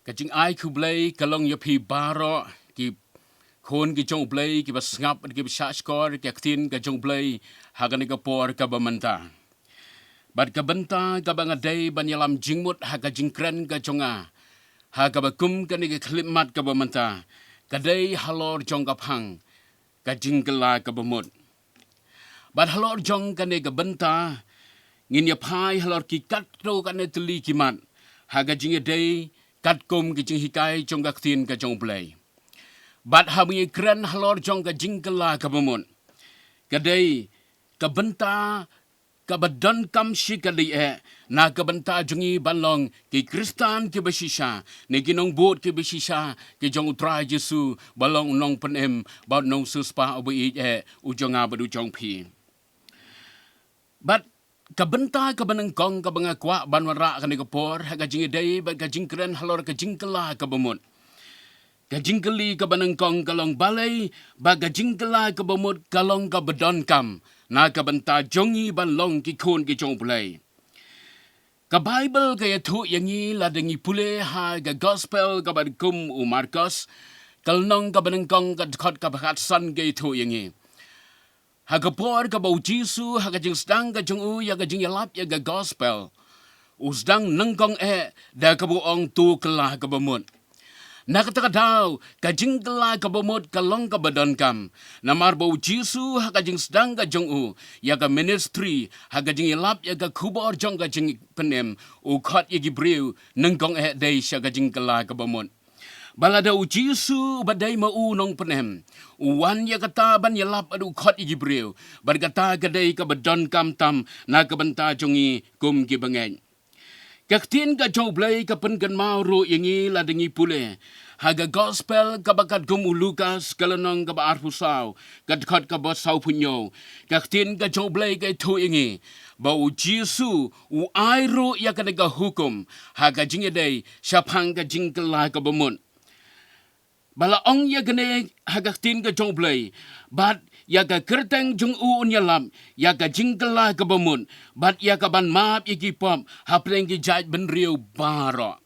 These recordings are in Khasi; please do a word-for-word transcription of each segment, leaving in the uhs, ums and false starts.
Ka jingai khublei ka long ïa phi baroh ki khun ki jong U Blei, kiba sngap, kiba shahshkor ïa ka ktien ka jong U Blei ha kane ka por kaba mynta. Bad ka bynta kaba nga dei ban ïalam jingmut ha ka jingkren ka jong nga ha kaba kum kane ka khyllipmat kaba mynta, ka dei halor jong ka phang ka jingkylla kaba mut. Bad halor jong kane ka bynta, ngin ïa phai halor ki katto katne tylli ki mat ha ka jingïadei katkum ka jinghikai jong ka ktien ka jong U Blei. Bad haba ngi kren halor jong ka jingkylla kaba mut, ka dei ka bynta kaba donkam shikatdei eh na ka bynta jong ngi ban long ki Khristan kiba shisha, ne ki nongbud kiba shisha ki jong U Trai Jisu, ba long u nongpynim bad u nongsiewspah uba ïeit eh, u jong nga bad u jong phi. Bad ka bynta kaba nyngkong kaba nga kwah ban wanrah ha kane ka por ha ka jingïadei bad ka jingkren halor ka jingkylla kaba mut. Ka jingkylli kaba nyngkong ka long, balei ba ka jingkylla kaba mut ka long kaba donkam na ka bynta jong ngi ban long ki khun ki jong U Blei? Ka Baibl ka ïathuh ïa ngi lada ngi pule ha ka Gospel kaba kum u Markos, ka lynnong kaba nyngkong, ka dkhot kaba khatsan, ka ïathuh ïa ngi. Ha ka por kaba U Jisu ha ka jingsdang ka jong u ïa ka jingïalap ïa ka Gospel, u sdang nyngkong eh da kaba ong, to kylla kaba mut. Na kata ka daw ka jingkylla kaba mut ka long kaba donkam, namar ba U Jisu ha ka jingsdang ka jong u ïa ka ministry, ha ka jingïalap ïa ka khubor jong ka jingpynim, u khot ïa ki briew nyngkong eh dei sha ka jingkylla kaba mut. Ba lada U Jisu ba dei ma u nongpynim, u wan ïa kata ban ïalap bad u khot ïa ki briew, bad kata ka dei kaba donkam tam na ka bynta jong ngi kum ki bangeit. Ka ktien ka jong U Blei ka pynkynmaw ruh ïa ngi lada ngi pule ha ka Gospel kaba katkum u Lukas, ka lynnong kaba arphew saw, ka dkhot kaba sawphew hynñiew. Ka ktien ka jong U Blei ka ïathuh ïa ngi ba U Jisu u ai ruh ïa kane ka hukum ha ka jingïadei shaphang ka jingkylla kaba mut. Ba la ong ïa kane ha ka ktien ka jong U Blei, bad ïa ka kyrteng jong u un ïalap ïa ka jingkylla kaba mut, bad ïa ka ban map ïa ki pop hapdeng ki jaitbynriew baroh.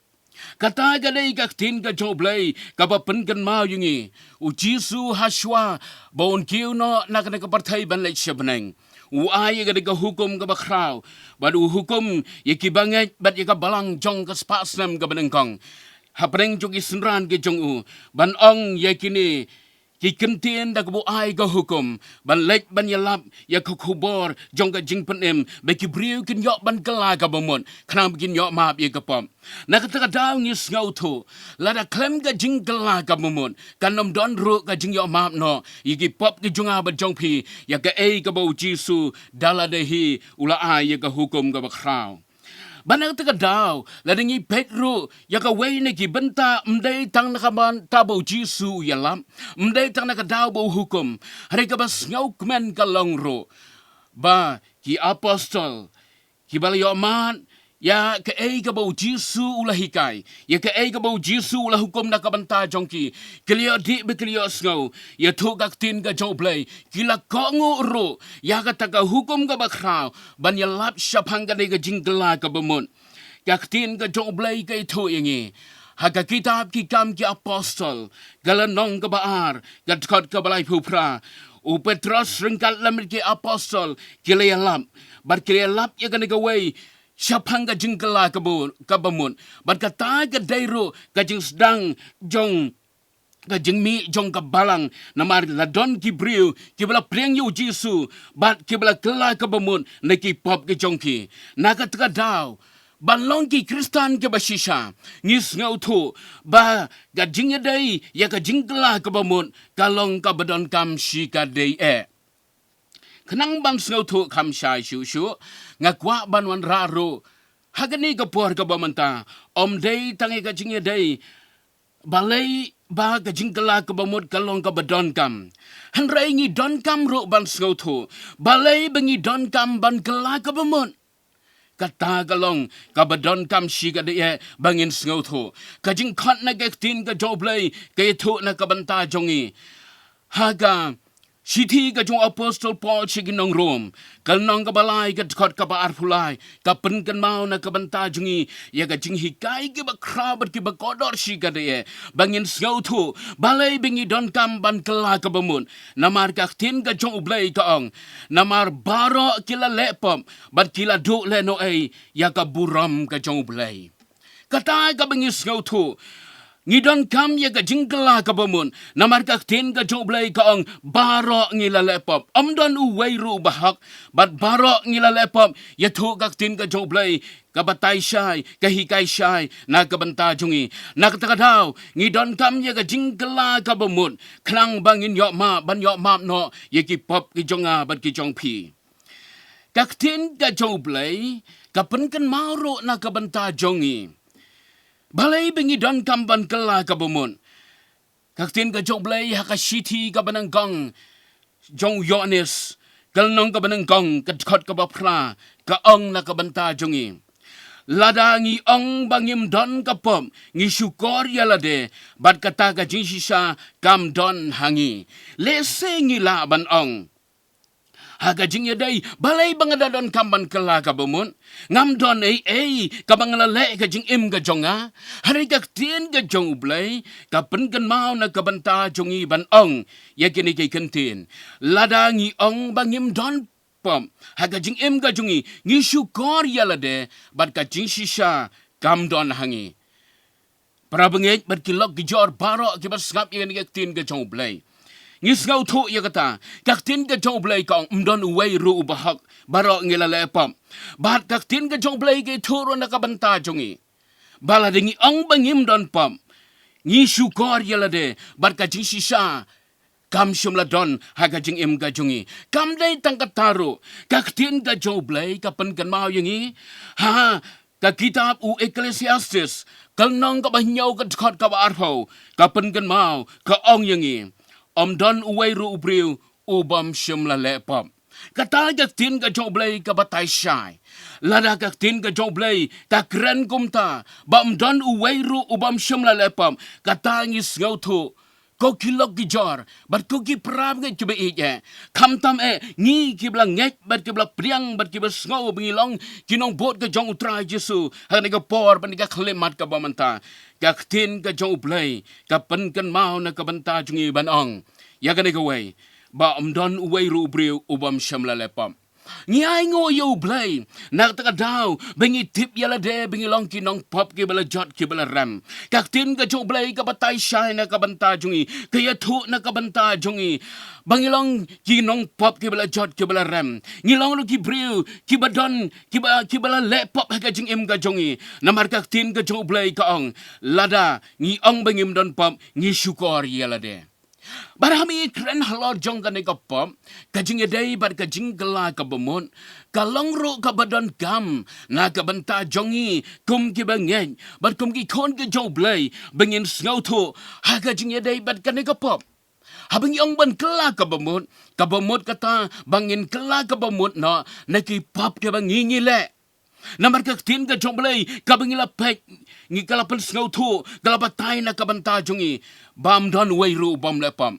Kata ka dei ka ktien ka jong U Blei kaba pynkynmaw ïa ngi. U Jisu hashwa ba un kiew noh na kane ka pyrthei ban leit sha bneng, u ai ïa kane ka hukum kaba khraw, bad u hukum ïa ki bangeit bad ïa ka balang jong ka spah snem kaba nyngkong hapdeng jong ki synran ki jong u, ban ong ïa kine ki kyntien da kaba u ai ka hukum, ban leit ban ïalap ïa ka khubor jong ka jingpynim, ba ki briew kin ïoh ban kylla kaba mut, khnang ba kin ïoh map ïa ka pop. Na kata ka daw ngi sngewthuh, lada khlem ka jingkylla kaba mut, kan ym don ruh ka jingïoh map noh ïa ki pop ki jong nga bad jong phi, ïa kaei kaba U Jisu da lade hi u la ai ïa ka hukum kaba khraw. Bad na kata ka daw lada ngi peit ruh ïa kawei na ki bynta, ym dei tang na ka bynta ba U Jisu u ïalap, ym dei tang na ka daw ba u hukum, hynrei kaba sngewkmen ka long ruh ba ki apostol kiba la ïohmad ïa kaei kaba U Jisu u la hikai, ïa kaei kaba U Jisu u la hukum na ka bynta jong ki, ki la ïoh dih bad ki la ïoh sngew. Ïathuh ka ktien ka jong U Blei, ki la kohnguh ruh ïa kata ka hukum kaba khraw ban ïalap shaphang kane ka jingkylla kaba mut. Ka ktien ka jong U Blei ka ïathuh ïa ngi ha ka kitab Ki Kam ki Apostol, ka lynnong kaba ar, ka dkhot kaba laiphew phra. U Petros ryngkat lem bad ki apostol ki la ïalap, bad ki la ïalap ïa kane kawei shaphang ka jingkylla kaba, kaba mut. Bad kata ka dei ruh ka jingsdang jong ka jingmih jong ka balang, namar la don ki briew kiba la pdiang ïa U Jisu bad kiba la kylla kaba mut na ki pop ki jong ki. Na kata ka daw, ban long ki Khristan kiba shisha, ngi sngewthuh ba ka jingïadei ïa ka jingkylla kaba mut ka long kaba donkam shikatdei eh. Khnang ban sngewthuh kham shai shuh shuh, nga kwah ban wanrah ruh ha kane ka por kaba mynta, ym dei tang ïa ka jingïadei balei ba ka jingkylla kaba mut ka long kaba donkam, hynrei ngi donkam ruh ban sngewthuh balei ba ngi donkam ban kylla kaba mut. Kata ka long kaba donkam shikatdei eh ba ngin sngewthuh. Ka jingkhot na ka ktien ka jong U Blei ka ïathuh na ka bynta jong ngi ha ka Shithi ka jong u Apostol Paul sha ki nong Rom, ka lynnong kaba lai, ka dkhot kaba arphew lai, ka pynkynmaw na ka bynta jong ngi ïa ka jinghikai kiba khraw bad kiba kordor shikatdei, ba ngin sngewthuh balei ba ngi donkam ban kylla kaba mut. Namar ka ktien ka jong U Blei ka ong, namar baroh ki la leh pop bad ki la duh lehnohei ïa ka burom ka jong U Blei. Kata kaba ngi sngewthuh, ngi donkam ïa ka jingkylla kaba mut, namar ka ktien ka jong U Blei ka ong, baroh ngi la leh pop. Ym don uwei ruh uba hok, bad baroh ngi la leh pop. Ïathuh ka ktien ka jong U Blei, ka batai shai, ka hikai shai na ka bynta jong ngi. Na kata ka daw, ngi donkam ïa ka jingkylla kaba mut, khnang ba ngin ïoh map, ban ïoh map noh ïa ki pop ki jong nga bad ki jong phi. Ka ktien ka jong U Blei ka pynkynmaw ruh na ka bynta jong ngi balei ba ngi donkam ban kylla kaba mut. Ka ktien ka jong U Blei ha ka shithi kaba nyngkong jong u Ïoannis, ka lynnong kaba nyngkong, ka dkhot kaba phra, ka ong na ka bynta jong ngi, lada ngi ong ba ngim don ka pop, ngi shukor ïa lade, bad kata ka jingshisha kam don ha ngi. Lehse ngi lah ban ong ha ka jingïadei, balei ba nga da donkam ban kylla kaba mut? Ngam don ei ei kaba nga la leh ka jingim ka jong nga. Hynrei ka ktien ka jong U Blei ka pynkynmaw na ka bynta jong ngi ban ong ïa kine ki kyntien, lada ngi ong ba ngim don pop ha ka jingim ka jong ngi, ngi shukor ïa lade, bad ka jingshisha kam don ha ngi. Para bangeit bad ki lok ki jor baroh kiba sngap ïa kane ka ktien ka jong U Blei, ngi sngewthuh ïa kata. Ka ktien ka jong U Blei ka ong, ym don uwei ruh uba hok, baroh ngi la leh pop. Bad ka ktien ka jong U Blei ka ïathuh ruh na ka bynta jong ngi, ba lada ngi ong ba ngim don pop, ngi shukor ïa lade, bad ka jingshisha kam shym la don ha ka jingim ka jong ngi. Kam dei tang kata ruh, ka ktien ka jong U Blei ka pynkynmaw ïa ngi ha ka kitab u Ecclesiastes, ka lynnong kaba hynñiew, ka dkhot kaba arphew, ka pynkynmaw, ka ong ïa ngi, ym don uwei ruh u briew u bym shym la leh pop. Kata ka ktien ka jong U Blei ka batai shai. Lada ka ktien ka jong U Blei ka kren kumta, ba ym don uwei ruh u bym shym la leh pop, kata ngi sngewthuh, ko ki lok ki jor bad ko ki para bangeit kiba ïeit, eh, khamtam eh ngi kiba la ngeit bad kiba la pdiang bad kiba sngew ba ngi long ki nongbud ka jong U Trai Jisu ha kane ka por bad kane ka khyllipmat kaba mynta, ka ktien ka jong U Blei ka pynkynmaw na ka bynta jong ngi ban ong ïa kane kawei, ba ym don uwei ruh u briew u bym shym la leh pop. Ngi ainguh ïa U Blei na kata ka daw ba ngi tip ïa lade ba ngi long ki nongpop kiba la jot kiba la rem. Ka ktien ka jong U Blei ka batai shai na ka bynta jong ngi, ka ïathuh na ka bynta jong ngi ba ngi long ki nongpop kiba la jot kiba la rem. Ngi long ruh ki briew kiba don, kiba, kiba la leh pop ha ka jingim ka jong ngi. Namar ka ktien ka jong U Blei ka ong, lada ngi ong ba ngim don pop, ngi shukor ïa lade. Bad haba ngi kren halor jong kane ka pop, ka jingïadei bad ka jingkylla kaba mut ka long ruh kaba donkam na ka bynta jong ngi kum kiba ngeit bad kum ki khun ki jong U Blei, ba ngin sngewthuh ha ka jingïadei bad kane ka pop. Haba ngi ong ban kylla kaba mut, kaba mut kata ba ngin kylla kaba mut noh na ki pop kiba ngi ngi leh. Namar ka ktien ka jong U Blei kaba ngi la peit, ngi ka la pynsngewthuh, ka la batai na ka bynta jong ngi ba ym don uwei ruh u bym leh pop.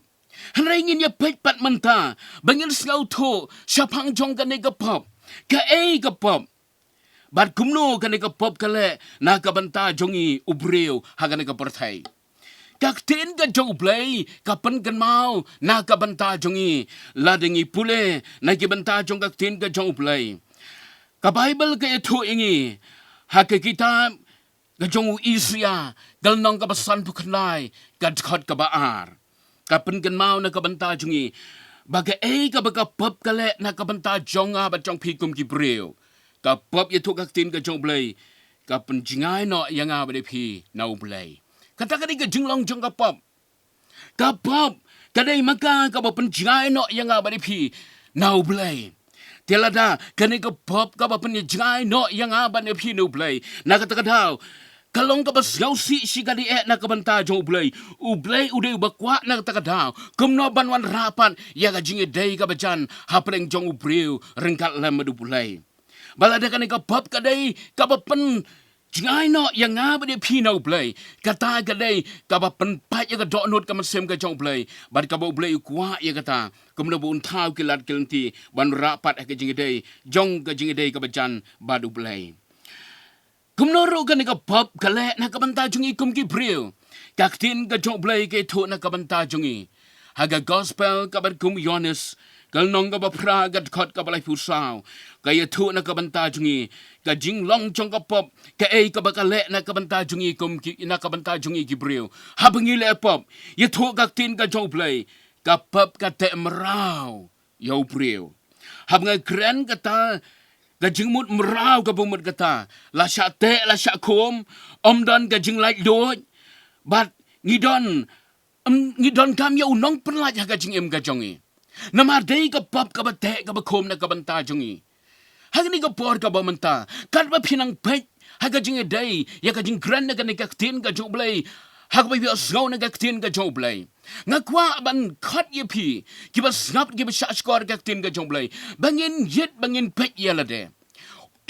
Hynrei ngin ïa peit pat mynta ba ngin sngewthuh shaphang jong kane ka pop. Kaei ka pop? Bad kumno kane ka pop ka leh na ka bynta jong ngi u briew ha kane ka pyrthei? Ka ktien ka jong U Blei ka pynkynmaw na ka bynta jong ngi, lada ngi pule na ki bynta jong ka ktien ka jong U Blei. Ka Baibl ka ïathuh ïa ngi ha ka kitab ka jong u Isaïah, ka lynnong kaba sanphew khyndai, ka dkhot kaba ar, ka pynkynmaw na ka bynta jong ngi ba kaei kaba ka pop ka leh na ka bynta jong nga bad jong phi kum ki briew. Ka pop, ïathuh ka ktien ka jong U Blei, ka pynjngai noh ïa nga bad ïa phi na U Blei. Kata ka dei ka jinglong jong ka pop. Ka pop ka dei ma ka kaba pynjngai noh ïa nga bad ïa phi na U Blei. Te lada kane ka pop kaba pynjngai noh ïa nga bad ïa phi na U Blei, na kata ka daw ka long kaba sngewsih shikatdei eh na ka bynta jong U Blei. U Blei u dei uba kwah na kata ka daw kumno ban wanrah pat ïa ka jingïadei kaba jan hapdeng jong u briew ryngkat lem bad U Blei. Ba lada kane ka pop ka dei kaba pyn jngai noh ïa nga bad ïa phi na U Blei. Kata ka dei kaba pynpait ïa ka dohnud ka mynsiem ka jong U Blei, bad kaba U Blei u kwah ïa kata, kumno ba un thaw ki lad ki lynti ban rah pat ha ka jingïadei jong ka jingïadei kaba jan bad U Blei. Kumno ruh kane ka pop ka leh na ka bynta jong ngi kum ki briew. Ka ktien ka jong U Blei ka ïathuh na ka bynta jong ngi ha ka gospel kaba kum u Ïoannis, ka lynnong kaba phra, ka dkhot kaba laiphew saw, ka ïathuh na ka bynta jong ngi ka jinglong jong ka pop, kaei kaba ka leh na ka bynta jong ngi kum ki, na ka bynta jong ngi ki briew. Haba ngi leh pop, ïathuh ka ktien ka jong U Blei, ka pop ka teh mraw ïa u briew. Haba nga kren kata, ka jingmut mraw kaba mut kata, la shah teh la shah khum, ym don ka jinglaitluid, bad ngi don, ym, ngi donkam ïa u nongpynlait ha ka jingim ka jong ngi. Namar dei ka pop kaba teh kaba khum na ka bynta jong ngi. Ha kane ka por kaba mynta, katba phi nang peit ha ka jingïadei ïa ka jingkren na kane ka ktien ka jong U Blei, ha kaba phi ïohsngew na ka ktien ka jong U Blei, nga kwah ban khot ïa phi kiba sngap, kiba shahshkor ka ktien ka jong U Blei, ba ngin ïit, ba ngin peit ïa lade.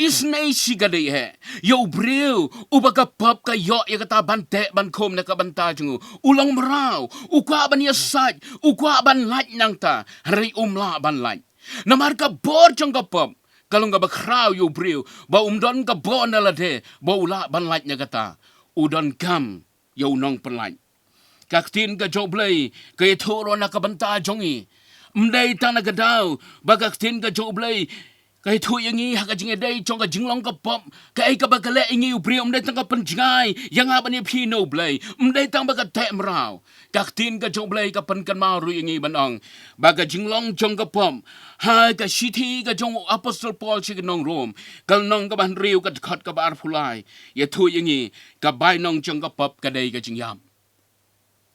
Isynei shi ka dei eh ïa u briew uba ka pop ka ïoh ïa kata ban teh ban khum na ka bynta jong u. U long mraw, u kwah ban ïasaid, u kwah ban lait nangta, hynrei um lah ban lait. Namar ka bor jong ka pop ka long kaba khraw ïa u briew, ba um don ka bor na lade ba u lah ban lait na kata. U donkam ïa u nongpynlait. Ka ktien ka jong U Blei ka ïathuh ruh na ka bynta jong ngi. Ym dei tang na ka daw ba ka ktien ka jong U Blei ka ïathuh ïa ngi ha ka jingïadei jong ka jinglong ka pop, kaei kaba ka leh ïa ngi u briew, ym dei tang ka pynjngai ïa nga bad ïa phi na U Blei, ym dei tang ba ka teh mraw. Ka ktien ka jong U Blei ka pynkynmaw ruh ïa ngi ban ong ba ka jinglong jong ka pop, ha ka shithi ka jong u apostol Paul sha ki nong Rom, ka lynnong kaba hynriew, ka dkhot kaba arphew lai, ïathuh ïa ngi, ka bainong jong ka pop ka dei ka jingïap.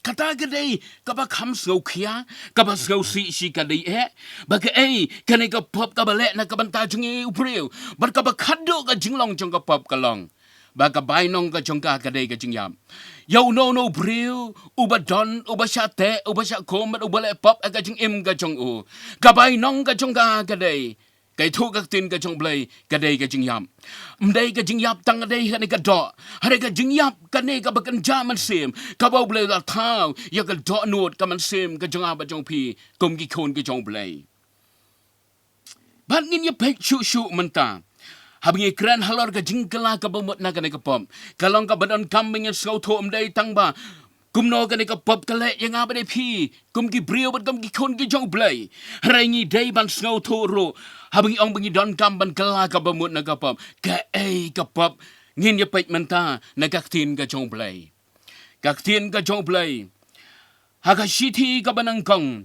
Kata ka dei kaba kham sngewkhia, kaba sngewsih shi ka dei eh, ba kaei kane ka pop kaba leh na ka bynta jong ngi u briew, bad kaba khadduh ka jinglong jong ka pop ka long ba ka bainong ka jong ka ka dei ka jingïap. Ïa uno uno u briew uba don, uba shah teh, uba shah khum, bad uba leh pop ha ka jingim ka jong u, ka bainong ka jong ka ka dei, ka ïathuh ka ktien ka jong U Blei, ka dei ka jingïap. Ym dei ka jingïap tang ka dei kane ka doh, hynrei ka jingïap kane kaba kynja mynsiem, kaba U Blei u la thaw ïa ka dohnud ka mynsiem ka jong nga bad jong phi kum ki khun ki jong U Blei. Bad ngin ïa peit shuh shuh mynta, haba ngi kren halor ka jingkylla kaba mut na kane ka pop, ka long kaba donkam ba ngin sngewthuh, ym dei tang ba kumno kane ka pop ka leh ïa nga bad ïa phi kum ki briew bad kum ki khun ki jong U Blei. Hynrei ngi dei ban sngewthuh ruh, haba ngi ong ba ngi donkam ban kylla kaba mut na ka pop, kaei ka pop. Ngin ïa peit mynta na ka ktien ka jong U Blei. Ka ktien ka jong U Blei ha ka shithi kaba nyngkong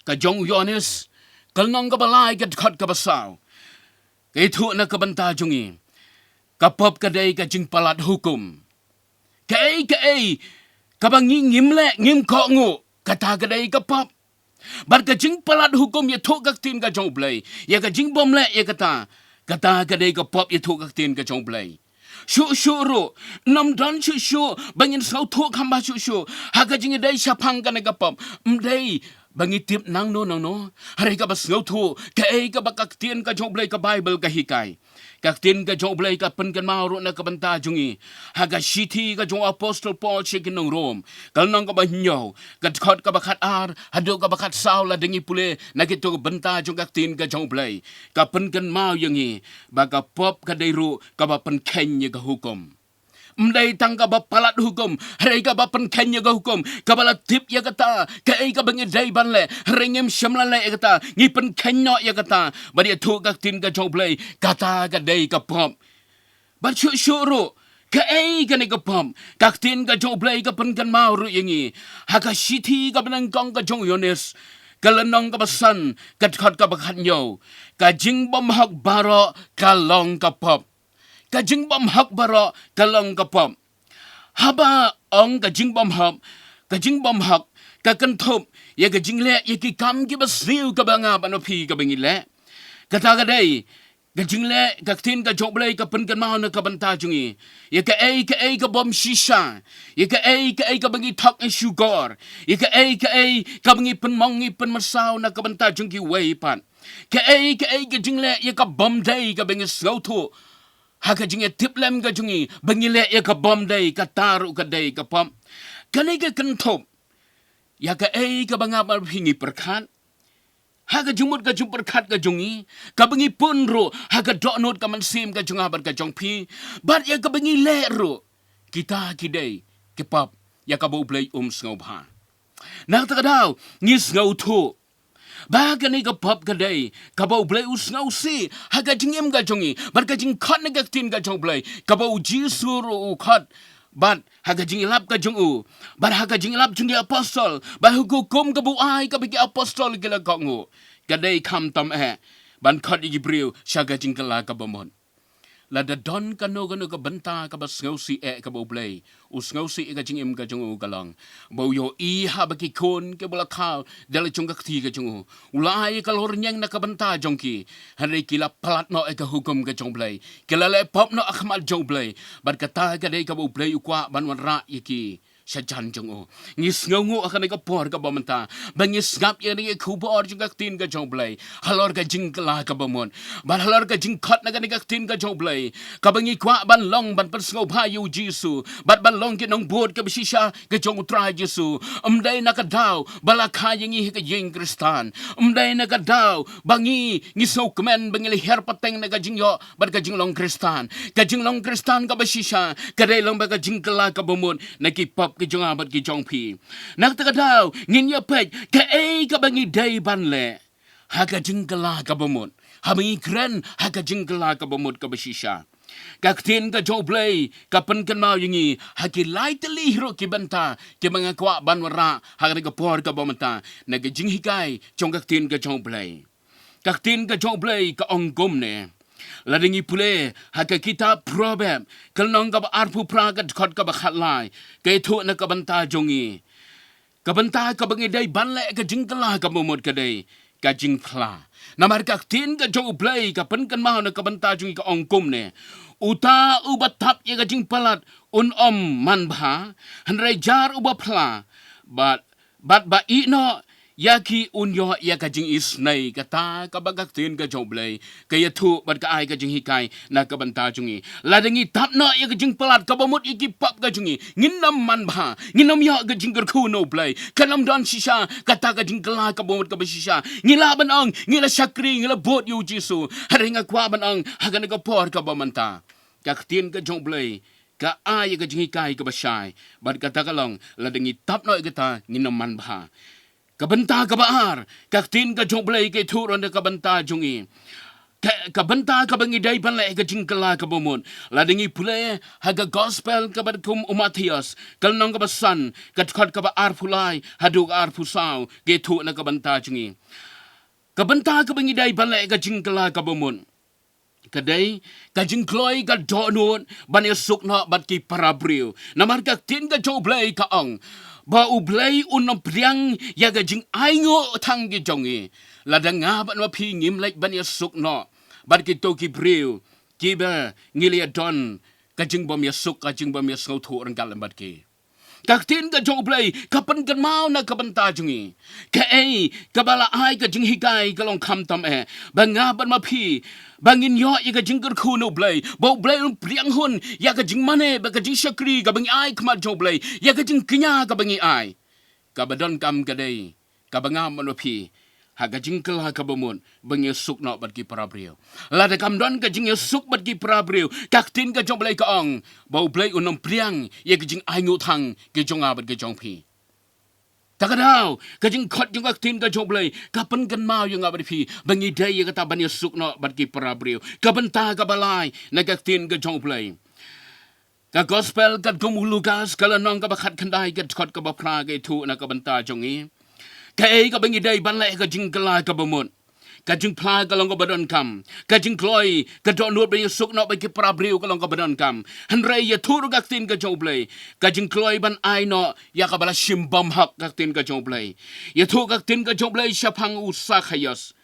ka jong u Ïoannis, ka lynnong kaba lai, ka dkhot kaba saw, ka ïathuh na ka bynta jong ngi, ka pop ka dei ka jingpalat hukum. Kaei kaei kaba ngi ngim leh, ngim kohnguh, kata ka dei ka pop. Bad ka jingpalat hukum, ïathuh ka ktien ka jong U Blei, ïa ka jingbym leh ïa kata, kata ka dei ka pop, ïathuh ka ktien ka jong U Blei. Shuh shuh ruh, ym don shuh shuh ba ngin sngewthuh kham bha shuh shuh ha ka jingïadei shaphang kane ka pop. Ym dei ba ngi tip nangno nangno, hynrei kaba sngewthuh, kaei kaba ka ktien ka jong U Blei, ka Baibl ka hikai. Ka ktien ka jong U Blei ka pynkynmaw ruh na ka bynta jong ngi ha ka shithi ka jong u apostol Paul sha ki nong Rom, ka lynnong kaba hynñiew, ka dkhot kaba khatar haduh kaba khatsaw. Lada ngi pule na kito ki bynta jong ka ktien ka jong U Blei, ka pynkynmaw ïa ngi ba ka pop ka dei ruh kaba pynkheiñ ïa ka hukum. Ym dei tang kaba palat hukum, hynrei kaba pynkheiñ ïa ka hukum, kaba la tip ïa kata, kaei kaba ngi dei ban leh, hynrei ngim shym la leh ïa kata, ngi pynkheiñ noh ïa kata. Bad ïathuh ka ktien ka jong U Blei, kata ka dei ka pop. Bad shuh shuh ruh, kaei kane ka pop? Ka ktien ka jong U Blei ka pynkynmaw ruh ïa ngi ha ka shithi kaba nyngkong ka jong u Ïoannis, ka lynnong kaba san, ka dkhot kaba khathynñiew, ka jingbymhok baroh ka long ka pop. Ka jingbymhok baroh ka long ka pop. Haba ong ka jingbymhok, ka jingbymhok ka kynthup ïa ka jingleh ïa ki kam kiba sniew kaba nga bad phi kaba ngi leh. Kata ka dei ka jingleh, ka ktien ka jong U Blei ka pynkynmaw na ka bynta jong ngi ïa kaei kaei kabym shisha, ïa kaei kaei kaba ngi thok shukor, ïa kaei kaei kaba ngi pynmong ngi pynmynsaw na ka bynta jong kiwei pat. Kaei kaei ka jingleh ïa kabym dei kaba ngi sngewthuh Ha ka jingïatiplem ka jong ngi, ba ngi leh ïa ka bym dei, kata ruh ka dei ka pop. Kane ka kynthup ïa kaei kaba nga bad phi ngi pyrkhat. Ha ka jingmut ka jingpyrkhat ka jong ngi, kaba ngi pun ruh ha ka dohnud ka mynsiem ka jong nga bad ka jong phi. Bad ïa kaba ngi leh ruh, kita ki dei ki pop ïa kaba U Blei um sngewbha. Na kata ka daw, ngi sngewthuh ba kane ka pop ka dei kaba U Blei u sngewsih ha ka jingim ka jong ngi, bad ka jingkhot na ka ktien ka jong U Blei, kaba U Jisu ruh u khot, bad ha ka jingïalap ka jong u, bad ha ka jingïalap jong ki apostol, bad ha ka hukum kaba u ai, kaba ki apostol ki la kohnguh, ka dei khamtam eh ban khot ïa ki briew sha ka jingkylla kaba mut. Lada don kano kano ka bynta kaba sngewsih eh kaba U Blei u sngewsih ïa ka jingim ka jong u, ka long ba u ïohi haba ki khun kiba la khaw da la jong ka kti ka jong u, u la ai ïa ka lorniang na ka bynta jong ki. Hynrei ki la palat noh ïa ka hukum ka jong U Blei, ki la leh pop noh ha khmat jong U Blei. Bad kata ka dei kaba U Blei u kwah ban wanrah ïa ki sha jan jong u. Ngi sngewnguh ha kane ka por kaba mynta ba ngi sngap ïa kane ka khubor jong ka ktien ka jong U Blei halor ka jingkylla kaba mut, bad halor ka jingkhot na kane ka ktien ka jong U Blei, kaba ngi kwah ban long, ban pynsngewbha ïa U Jisu, bad ban long ki nongbud kaba shisha ka jong U Trai Jisu. Ym dei na ka daw ba la kha ïa ngi ha ka ïing Khristan, ym dei na ka daw ba ngi, ngi sngewkmen ba ngi la hiar pateng na ka jingïoh bad ka jinglong Khristan. Ka jinglong Khristan kaba shisha ka dei long bad ka jingkylla kaba mut na ki pop ki jong nga bad ki jong phi. Na kata ka daw, ngin ïa peit kaei kaba ngi dei ban leh ha ka jingkylla kaba mut, haba ngi kren ha ka jingkylla kaba mut kaba shisha. Ka ktien ka jong U Blei ka pynkynmaw ïa ngi ha ki lai tylli ruh ki bynta kiba nga kwah ban wanrah ha kane ka por kaba mynta na ka jinghikai jong ka ktien ka jong U Blei. Ka ktien ka jong U Blei ka ong kumne. Lada ngi pule ha ka kitab Proverb, ka lynnong kaba arphew phra, ka dkhot kaba khatlai, ka ïathuh na ka bynta jong ngi. Ka bynta kaba ngi dei ban leh ka jingkylla kaba mut ka dei ka jingphla. Namar ka ktien ka jong U Blei ka pynkynmaw na ka bynta jong ngi, ka ong kumne. Uta uba thap ïa ka jingpalat un ym manbha, hynrei jar uba phla bad, bad ba ïeh noh ïa ki un ïoh ïa ka jingisynei. Kata kaba ka ktien ka jong U Blei ka ïathuh bad ka ai ka jinghikai na ka bynta jong ngi. Lada ngi thap noh ïa ka jingpalat kaba mut ïa ki pop ka jong ngi, ngin ym manbha, ngin ym ïoh ka jingkyrkhu na U Blei. Kan ym don shisha kata ka jingkylla kaba mut kaba shisha. Ngi lah ban ong ngi la shakri, ngi la bud ïa U Jisu, hynrei nga kwah ban ong ha kane ka por kaba mynta ka ktien ka jong U Blei ka ai ïa ka jinghikai kaba shai. Bad kata ka long, lada ngi thap noh ïa kata, ngin ym manbha. Ka bynta kaba ar, ka ktien ka jong U Blei ka ïathuh ruh na ka bynta jong ngi. Ka, ka bynta kaba ngi dei ban leh ka jingkylla kaba mut, lada ngi pule ha ka gospel kaba kum u Mathaios, ka lynnong kaba san, ka dkhot kaba arphew lai haduh ka arphew saw, ka ïathuh na ka bynta jong ngi. Ka bynta kaba ngi dei ban leh ka jingkylla kaba mut ka dei ka jingkloi, ka dohnud ban ïasuk noh bad ki para briew. Namar ka ktien ka jong U Blei ka ong ba U Blei un ym pdiang ïa ka jingainguh thang ki jong ngi lada nga bad ma phi ngim leit ban ïasuk noh bad kito ki briew kiba ngi la ïadon ka jingbym ïasuk, ka jingbym ïasngewthuh ryngkat lem bad ki. Ka ktien ka jong U Blei ka pynkynmaw na ka bynta jong ngi. Kaei kaba la ai ka jinghikai ka long khamtam eh ba nga bad ma phi ba ngin ïoh ïa ka jingkyrkhu na U Blei, ba U Blei un pdiang hun ïa ka jingmane bad ka jingshakri kaba ngi ai khmat jong U Blei, ïa ka jingkñia kaba ngi ai. Kaba donkam ka dei kaba nga bad ma phi ha ka jingkylla kaba mut ba ngi ïasuk noh bad ki para briew. Lada kam don ka jingïasuk bad ki para briew, ka ktien ka jong U Blei ka ong ba U Blei un ym pdiang ïa ka jingainguh thang ki jong nga bad ki jong phi. Ta ka daw, ka jingkhot jong ka ktien ka jong U Blei ka pynkynmaw ïa nga bad phi ba ngi dei ïa kata ban ïasuk noh bad ki para briew. Ka bynta kaba lai na ka ktien ka jong U Blei, ka gospel katkum u Lukas, ka lynnong kaba khatkhyndai, ka dkhot kaba phra, ka ïathuh na ka bynta jong ngi. Kaei kaba ngi dei ban leh ka jingkylla kaba mut? Ka jingphla ka long kaba donkam, ka jingkloi, ka dohnud ban ïasuk noh bad ki para briew ka long kaba donkam. Hynrei ïathuh ruh ka ktien ka jong U Blei, ka jingkloi ban ai noh ïa kaba la shim bymhok, ka ktien ka jong U Blei. Ïathuh ka ktien ka jong U Blei shaphang u Sakhaios.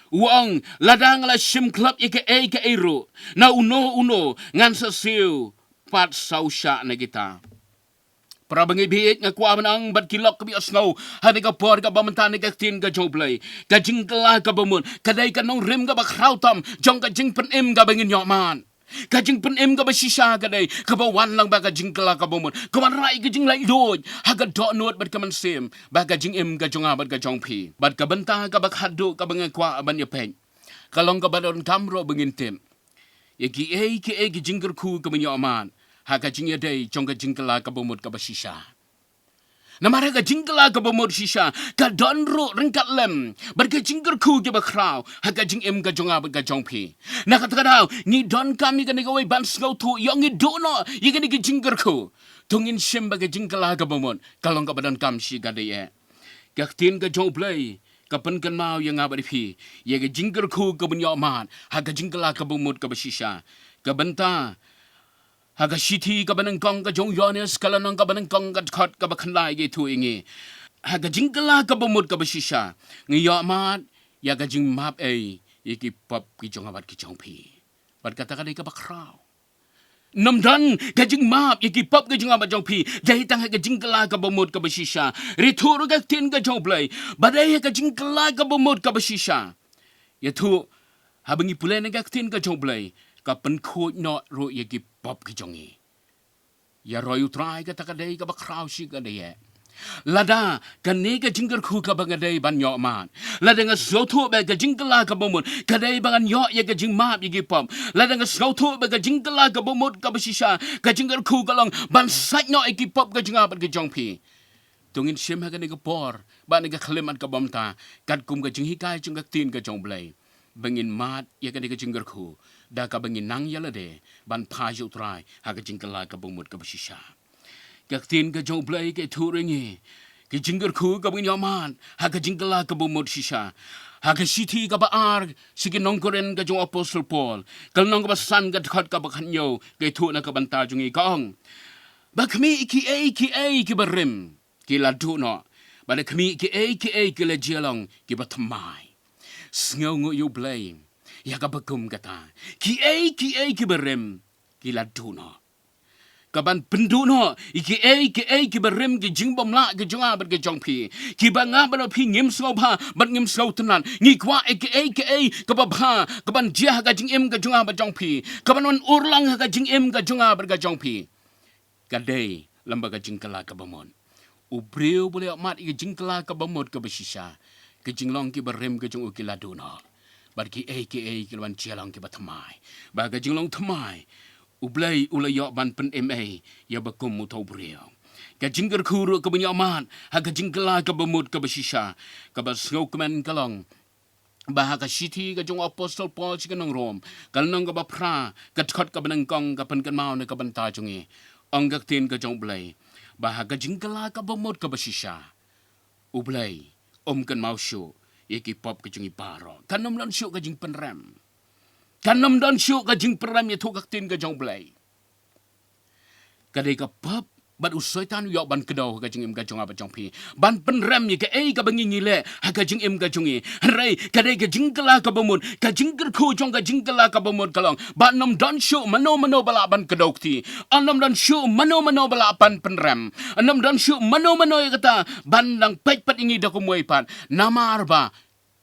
U ong, lada nga la shim khlap ïa kaei kaei ruh na uno uno, ngan sa siew pat saw shah na kita. Para bangeit baieit, nga kwah ban ong bad ki lok kiba ïohsngew ha kane ka por kaba mynta na ka ktien ka jong U Blei, ka jingkylla kaba mut ka dei ka nongrim kaba khraw tam jong ka jingpynim kaba ngin ïoh mad. Ka jingpynim kaba shisha ka dei kaba wan lang bad ka jingkylla kaba mut, ka wanrah ïa ka jinglaitluid ha ka dohnud bad ka mynsiem bad ka jingim ka jong nga bad ka jong phi. Bad ka bynta kaba khatduh kaba nga kwah ban ïa peit ka long kaba donkam ruh ba ngin tip ïa kiei kiei ki jingkyrkhu kiba ngi ïohmad ha ka jingïadei jong ka jingkylla kaba mut kaba shisha. Namar ha ka jingkylla kaba mut shisha ka don ruh ryngkat lem bad ka jingkyrkhu kiba khraw ha ka jingim ka jong nga bad ka jong phi. Na kata ka daw ngi donkam ïa kane kawei ban sngewthuh, ïoh ngi duh noh ïa kane ka jingkyrkhu. To ngin shim ba ka jingkylla kaba mut ka long kaba donkam shikatdei eh. Ka ktien ka jong U Blei ka pynkynmaw ïa nga bad phi ïa ka jingkyrkhu kaba ngi ïohmad ha ka jingkylla kaba mut kaba shisha. Ka bynta ha ka shithi kaba nyngkong ka jong u Ïoannis, ka lynnong kaba nyngkong, ka dkhot kaba khyndai, ka ïathuh ïa ngi, ha ka jingkylla kaba mut kaba shisha ngi ïohmad ïa ka jingmap ei ïa ki pop ki jong nga bad ki jong phi. Bad kata ka dei kaba khraw. Ym don ka jingmap ïa ki pop ki jong nga bad jong phi dei tang ha ka jingkylla kaba mut kaba shisha. Ïathuh ruh ka ktien ka jong U Blei ba dei ha ka jingkylla kaba mut kaba shisha. Ïathuh, haba ngi pule na ka ktien ka jong U Blei ka pynkhuid noh ruh ïa ki pop ki jong ngi. Ïa roi U Trai, kata ka dei kaba khraw shikatdei eh. Lada kane ka jingkyrkhu kaba nga dei ban ïohmad, lada nga sngewthuh ba ka jingkylla kaba mut ka dei ba ngan ïoh ïa ka jingmap ïa ki pop, lada nga sngewthuh ba ka jingkylla kaba mut kaba shisha ka jingkyrkhu ka long ban sait noh ïa ki pop ka jong nga bad ka jong phi. To ngin shim ha kane ka por bad ha kane ka khyllipmat kaba mynta katkum ka jinghikai jong ka ktien ka jong U Blei ba ngin mad ïa kane ka jingkyrkhu da kaba ngin nang ïalade ban phai sha U Trai ha ka jingkylla kaba mut kaba shisha. Ka ktien ka jong U Blei ka ïathuh ruh ïa ngi ka jingkyrkhu kaba ngin ïohmad ha ka jingkylla kaba mut shisha. Ha ka shithi kaba ar sha ki nong Korinth ka jong u Apostol Paul, ka lynnong kaba san, ka dkhot kaba khathynñiew, ka ïathuh na ka bynta jong ngi, ka ong ba khmih, kiei kiei kiba rim ki la duh noh, bad khmih, kiei kiei ki la jia long kiba thymmai. Sngewnguh ïa U Blei ïa kaba kum kata. Kiei kiei kiba rim ki la duh noh. Kaban pynduh noh ïa kiei kiei kiba rim ki jingbymlah ki jong nga bad ki jong phi, kiba nga bad phi ngim sngewbha bad ngim sngewtynnat. Ngi kwah ïa kiei kiei kaba bha kaban jia ha ka jingim ka jong nga bad jong phi, kaban wan urlong ha ka jingim ka jong nga bad ka jong phi. Ka dei lem bad ka jingkylla kaba mut. U briew ba u la ïohmad ïa ka jingkylla kaba mut kaba shisha, ka jinglong kiba rim ka jong u ki la duh noh, bad kiei kiei ki la wan jia long kiba thymmai. Bad ka jinglong thymmai, U Blei u la ïoh ban pynim ei ïa uba kum uta u briew. Ka jingkyrkhu ruh kaba ngi ïohmad ha ka jingkylla kaba mut kaba shisha, kaba sngewkmen ka long ba ha ka shithi ka jong u Apostol Paul sha ki nong Rom, ka lynnong kaba phra, ka dkhot kaba nyngkong, ka pynkynmaw na ka bynta jong ngi. Ong ka ktien ka jong U Blei ba ha ka jingkylla kaba mut kaba shisha, U Blei um kynmaw shuh ïa ki pop ki jong ngi baroh. Kan ym don shuh ka jingpynrem. Kan ym don shuh ka jingpynrem, ïathuh ka ktien ka jong U Blei. Ka dei ka pop bad u Soitan u ïoh ban kdew ha ka jingim ka jong nga bad jong phi, ban pynrem ïa kaei kaba ngi ngi leh ha ka jingim ka jong ngi. Hynrei ka dei ka jingkylla kaba mut, ka jingkyrkhu jong ka jingkylla kaba mut ka long ba ym don shuh mano mano ba lah ban kdew kti. Ym don shuh mano mano ba lah ban pynrem. Ym don shuh mano mano ïa kata ban nang peit pat ïa ngi da kumwei pat. Namar ba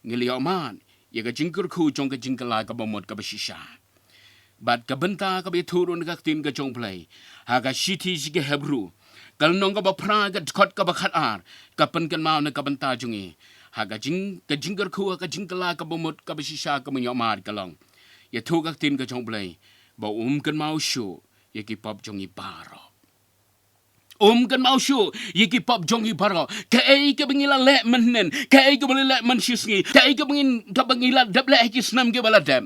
ngi la ïohmad ïa ka jingkyrkhu jong ka jingkylla kaba mut kaba shisha. Bad ka bynta kaba ïathuh ruh na ka ktien ka jong U Blei ha ka shithi sha ki Hebru, ka lynnong kaba phra, ka dkhot kaba khatar, ka pynkynmaw na ka bynta jong ngi. Ha ka jing, ka jingkyrkhu ha ka jingkylla kaba mut kaba shisha kaba ngi ïohmad ka long, ïathuh ka ktien ka jong U Blei ba um kynmaw shuh ïa ki pop jong ngi baroh. Um kynmaw shuh ïa ki pop jong ngi baroh. Kaei kaba ngi la leh mynhynnin, kaei kaba ngi la leh mynshisngi, kaei kaba ngi, kaba ngi la dep leh ha ki snem kiba la dep.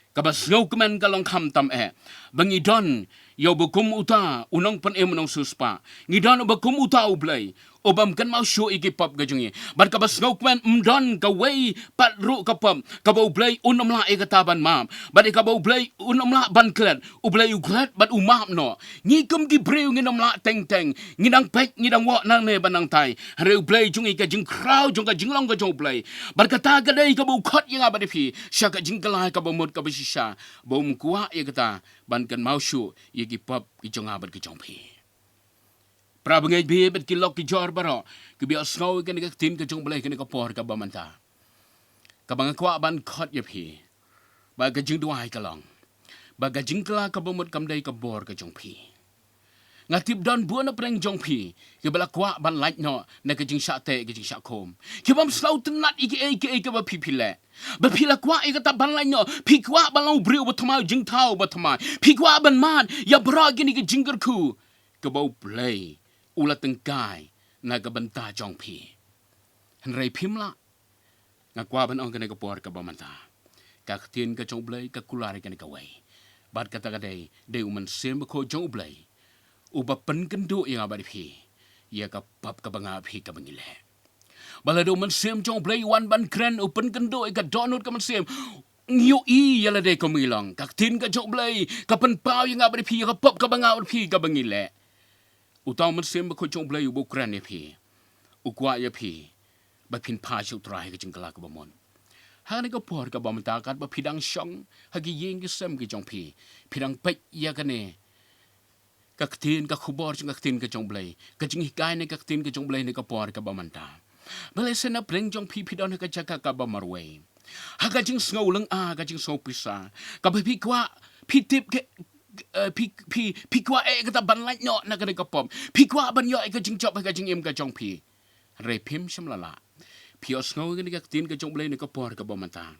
Kaba sngewkmen ka long khamtam eh ba ngi don ïa uba kum uta u nongpynim u nongsiewspah. Ngi don uba kum uta U Blei ubym kynmaw shuh ïa ki pop ka jong ngi. Bad kaba sngewkmen, ym don kawei pat ruh ka pop kaba U Blei un ym lah ïa kata ban map, bad ïa kaba U Blei un ym lah ban klet. U Blei u klet bad u map noh. Ngi kum ki briew ngin ym lah teng teng, ngi dang peit, ngi dang wad nangne bad nangtai. Hynrei U Blei jong ngi, ka jingkhraw jong ka jinglong ka jong U Blei. Bad kata ka dei kaba u khot ïa nga bad ïa phi sha ka jingkylla kaba mut kaba shisha, ba um kwah ïa kata ban kynmaw shuh ïa ki pop ki jong nga bad ki jong phi. Para bangeit bad ki lok ki jor baroh kiba ïohsngew ïa kane ka ktien ka jong U Blei ha kane ka por kaba mynta, kaba nga kwah ban khot ïa phi bad ka jingduwai ka long ba ka jingkylla ka bamut kam dei ka bor ka jong phi. Nga tip don bun na pdeng jong phi kiba la kwah ban lait noh na ka jingshah teh ka jingshah khum, ki bym sngewtynnat ïa kiei kiei kiba phi phi leh. Ba phi la kwah ïa kata ban lait noh, phi kwah ban long u briew ba thymmai, jingthaw ba thymmai, phi kwah ban mad ïa baroh kine ki jingkyrkhu kaba U Blei u la tyngkai na ka bynta jong phi. Hynrei phim lah. Nga kwah ban ong kane ka por kaba mynta, ka ktien ka jong U Blei ka kular ïa kane kawei. Bad kata ka dei, dei U Mynsiem Bakhuid jong U Blei uba pynkynduh ïa nga bad ïa phi ïa ka pop kaba nga bad phi kaba ngi leh. Ba lada U Mynsiem jong U Blei u wan ban kren, u pynkynduh ïa ka dohnud ka mynsiem, ngi ïohi ïa lade kumba ngi long. Ka ktien ka jong U Blei ka pynpaw ïa nga bad ïa phi ïa ka pop kaba nga bad ïa phi kaba ngi leh. Uta U Mynsiem Bakhuid jong U Blei uba u kren ïa phi, u kwah ïa phi ba phin phai sha U Trai ha ka jingkylla ka bamut. Ha kane ka por kaba mynta, katba phi dang shong ha ki ïing ki sem ki jong phi, phi dang peit ïa kane ka ktien, ka khubor jong ka ktien ka jong U Blei, ka jinghikai na ka ktien ka jong U Blei na ka por kaba mynta. Balei sa na pdeng jong phi phi don ha ka jaka kaba marwei, ha ka jingsngew lynga, ka jingsngew pisa, kaba phi kwah, phi tip ka, eh, phi, phi, phi kwah eh kata ban lait noh na kane ka pop, phi kwah ban ïoh eh ka jingjop ha ka jingim ka jong phi. Hynrei phim shym la lah. Phi ïohsngew ïa kane ka ktien ka jong U Blei na ka por kaba mynta.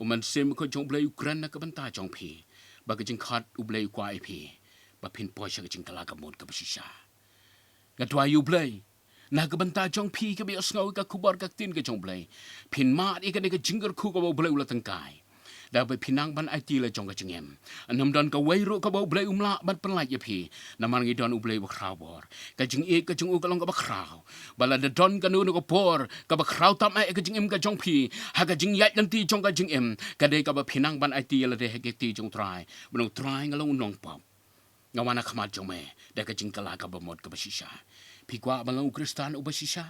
U Mynsiem Bakhuid jong U Blei u kren na ka bynta jong phi, ba ka jingkhot U Blei u kwah ïa phi ba phin poi sha ka jingkylla ka bamut kaba shisha. Nga duwai ïa U Blei na ka bynta jong phi kaba ïohsngew ïa ka khubor ka ktien ka jong U Blei, phin mad ïa kane ka jingkyrkhu kaba U Blei u la tyngkai, da ba phin nang ban aiti la jong ka jingim. Ym don kawei ruh kaba U Blei um lah ban pynlait ïa phi, namar ngi don U Blei uba khraw bor. Ka jingïeit ka jong u ka long kaba khraw. Ba lada don kano kano ka por kaba khraw tam eh ha ka jingim ka jong phi, ha ka jingïaid lynti jong ka jingim, ka dei kaba phin nang ban aiti ïa lade ha ka kti jong U Trai, ban ong, Trai, nga long u nongpop, nga wan ha khmat jong me da ka jingkylla ka bamut kaba shisha. Phi kwah ban long u Khristan uba shisha?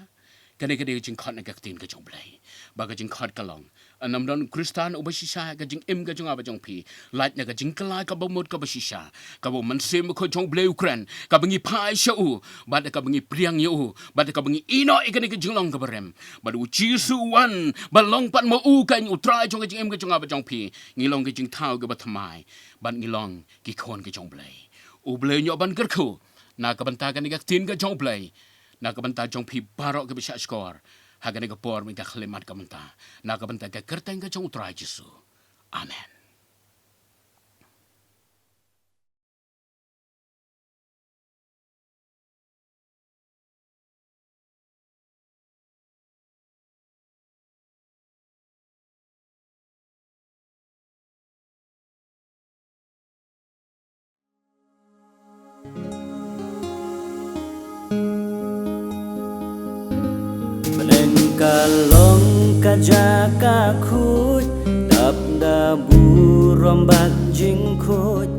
Kane ka dei ka jingkhot na ka ktien ka jong U Blei. Ba ka jingkhot ka long, ym don u Khristan uba shisha ha ka jingim ka jong nga bad jong phi, lait na ka jingkylla ka bamut kaba shisha, kaba U Mynsiem Bakhuid jong U Blei u kren, kaba ngi phai sha u, bad kaba ngi pdiang ïa u, bad kaba ngi ïehnoh ïa kane ka jinglong kaba rim. Bad U Jisu u wan ban long pat ma u ka, U Trai jong ka jingim ka jong nga bad jong phi. Ngi long ka jingthaw kaba thymmai, bad ngi long ki khun ka jong U Blei. U Blei un ïoh ban kyrkhu na ka bynta kane ka ktien ka jong U Blei, na ka bynta jong phi baroh kiba shahshkor ha kane ka por bad ka khyllipmat ka mynta, na ka bynta ka kyrteng ka jong U Trai Jisu. Amen. Bneng ka long ka jaka khuid, dap da burom bad jingkhuid,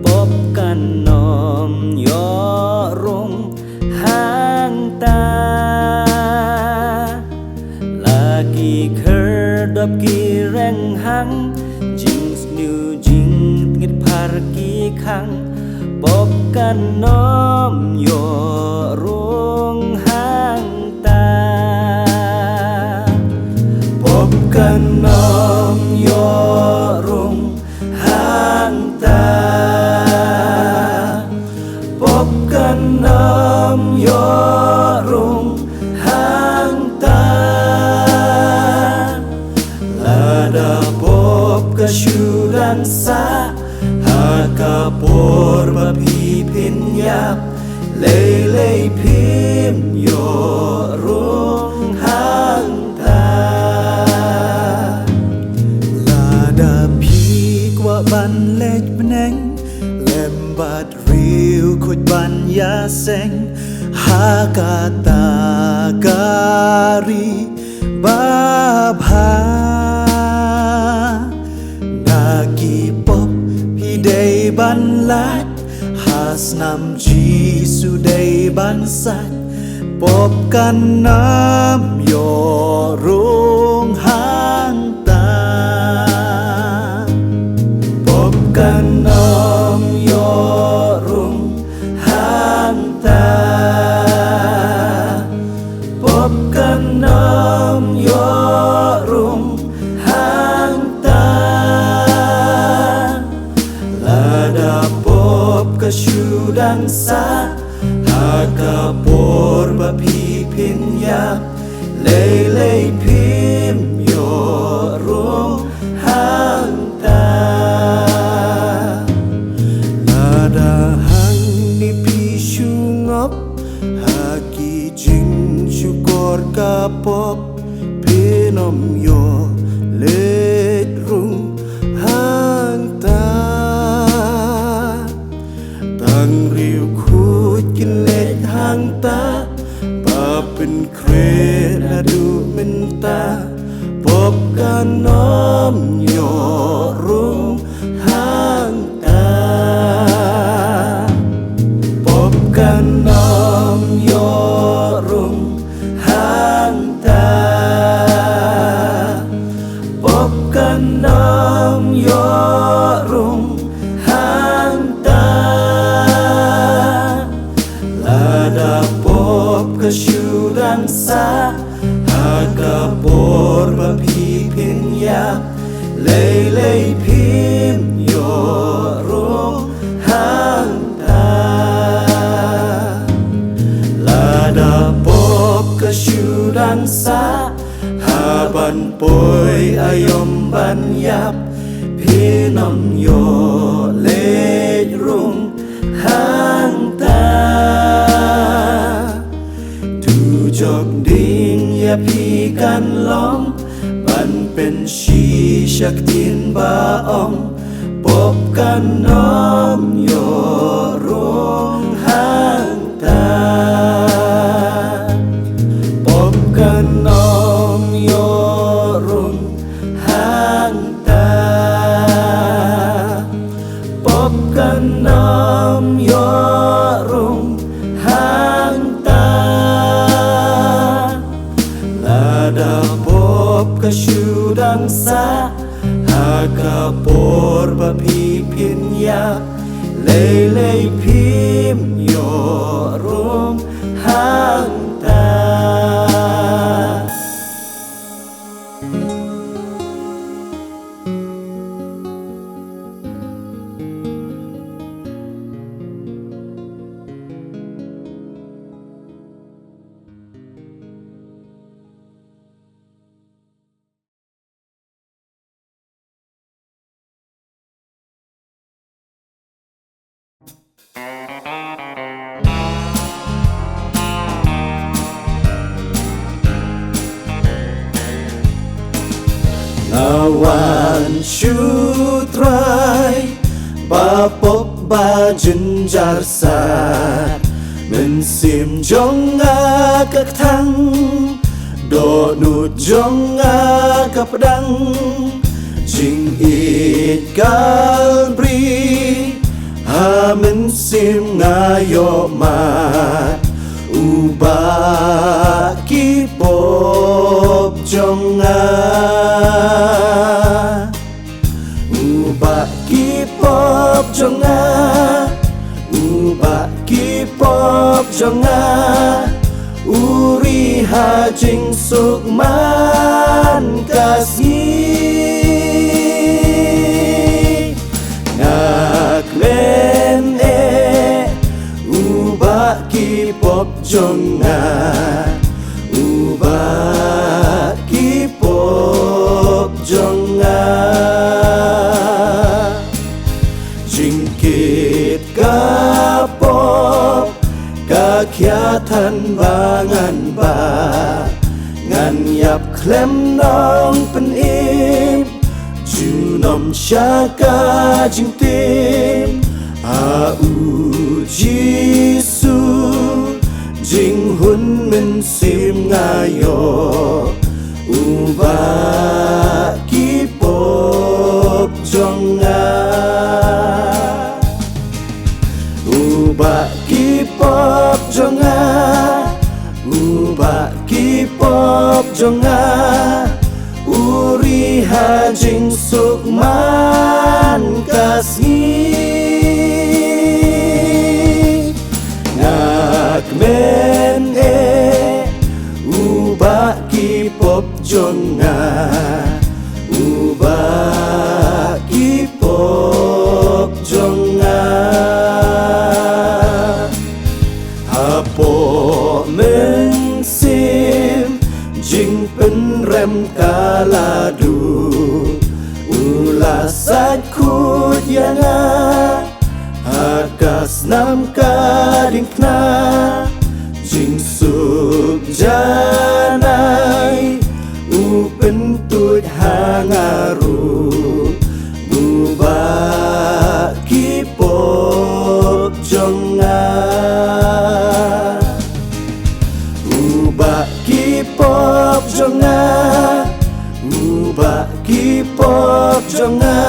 pop kan ym ïoh rung hangta. La ki khyrdop ki reng hang, jingsniew jingtngit phar ki khang, pop kan ym ïoh rung hangta. Pop kan ym ïoh rung hangta. Pop kan ym ïoh rung hangta. Lada pop ka shu dang sah ha ka por ba phi phin ïap, lei lei phim ïoh rung hangta. Lada phi kwah ban leit bneng lem bad riewkhuid ban ïaseng ha kata ka ri babha, na ki pop phi dei ban lait, ha snam Jisu dei ban sait, pop kan ym ïoh rung hangta. Pop kan ym ïoh rung hangta. Pop kan ym ïoh rung hangta. sa ha ka por ba phi phin ïap, lei lei phim ïoh rung hangta. Lada hangne phi shu ngop ha ki jingshukor ka pop, phin ym ïoh leit rung hangta. Tang riewkhuid kin leit hangta, ba pynkhreh naduh mynta, pop kan ym ïoh rung hangta. Pop kan ym ïoh rung hangta. Pop kan ym ïoh rung hangta. Lada pop ka shu dang sah ha ka por ba phi phin ïap, lei lei phim ïoh rung hangta. Lada pop ka shu dang sah ha ban poi aïom ban ïap, phin ym ïoh leit rung hangta. Dujok ding ïa phi kan long ban pynshai sha ktien ba ong, pop kan ym ïoh rung hangta. Pop kan ym ïoh rung hangta. Pop kan ym ïoh rung hangta. Lada pop ka shu dang sah ha ka por ba phi phin ïap, lei lei phim ïoh rung hangta. Nga wan shu Trai, ba pop ba jynjar sat, mynsiem jong nga ka kthang, dohnud jong nga ka pdang, jingïeit Kalbri ha mynsiem nga ïoh mad, u Bah ki pop jong nga. U Bah ki pop jong nga, u Bah ki pop jong nga, u ri ha jingsuk man ka sngi. Nga kmen eh, u Bah ki pop jong nga, u Bah ki pop jong nga. Jingkit ka pop ka khia than ba ngan bah, ngan ïap khlem nongpynim, junom sha ka jingtim. A u Jisu, jinghun mynsiem nga ïoh, u Bah ki pop jong nga. U Bah ki pop jong nga, u Bah ki pop jong nga, u ri ha jingsuk man ka sngi. Nga kmen eh, u Bah ki pop jong nga, u Bah ki pop jong nga. Poh mynsiem jingpynrem ka la duh, u la sait khuid ïa nga ha ka snam ka diengphna. Jingsuk janai u pyntuid ha nga ruh, u Bah ki pop jong nga. U Bah ki pop jong nga, u Bah ki pop jong nga,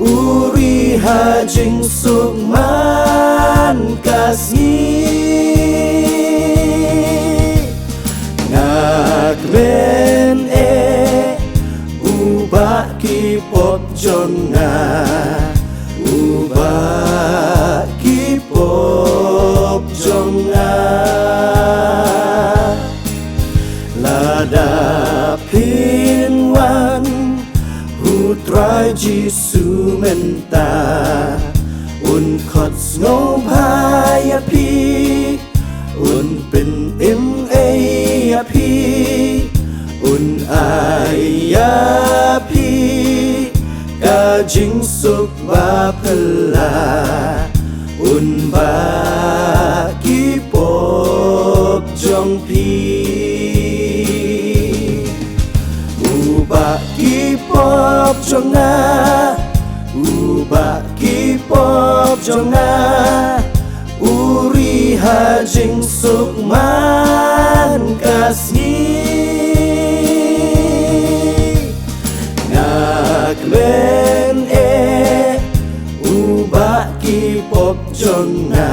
u ri ha jingsuk man ka sngi. Nga kmen eh, u Bah ki pop jong nga, u Bah ki pop jong nga. Lada phin wan, u Trai Jisu mynta, un khot sngewbha ïa phi, un pynim ei ïa phi, un ai ïa phi ka jingsuk ba phylla, un Bah ki pop jong phi. U Bah ki pop jong nga, u Bah ki pop jong nga, u ri ha jingsuk man ka sngi. Nga kmen eh, u Bah ki pop jong nga,